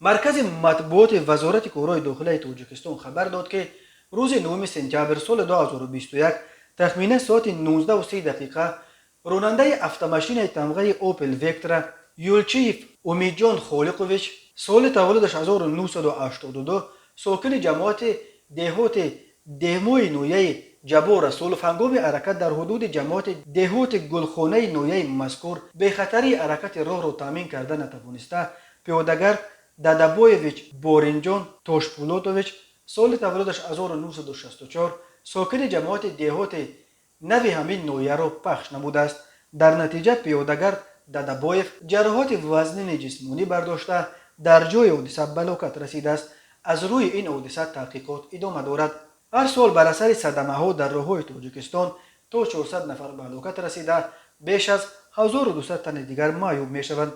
Маркази матбуоти Вазорати корҳои дохилаи Тоҷикистон хабар дод, ки рӯзи 9 сентябр соли 2021 тахминан соати 19:30 ронандаи автомашинаи тамғаи «Опел Вектра» Юлчиев Умидҷон Холиқович, соли таваллудаш 1982, сокини ҷамоати деҳоти Деҳмои ноҳияи Ҷаббор Расулов, ҳангоми ҳаракат дар ҳудуди ҷамоати деҳоти Гулхонаи ноҳияи мазкур бехатарии ҳаракати роҳро таъмин карда натавониста, пиёдагард Дадабоевич Боринҷон Тошпулотович, соли таваллудаш 1964, сокини ҷамоати деҳоти нави ҳамин ноҳияро пахш намудааст. Дар натиҷа пиёдагард Дадабоев ҷароҳати вазнини ҷисмонӣ бардошта, дар ҷои ҳодиса ба ҳалокат расидааст. Аз рӯи ин ҳодиса таҳқиқот идома дорад. Ҳар сол бар асари садамаҳо дар роҳҳои Тоҷикистон то 400 нафар ба ҳалокат расида, беш аз 1200 тани дигар маъюб мешаванд.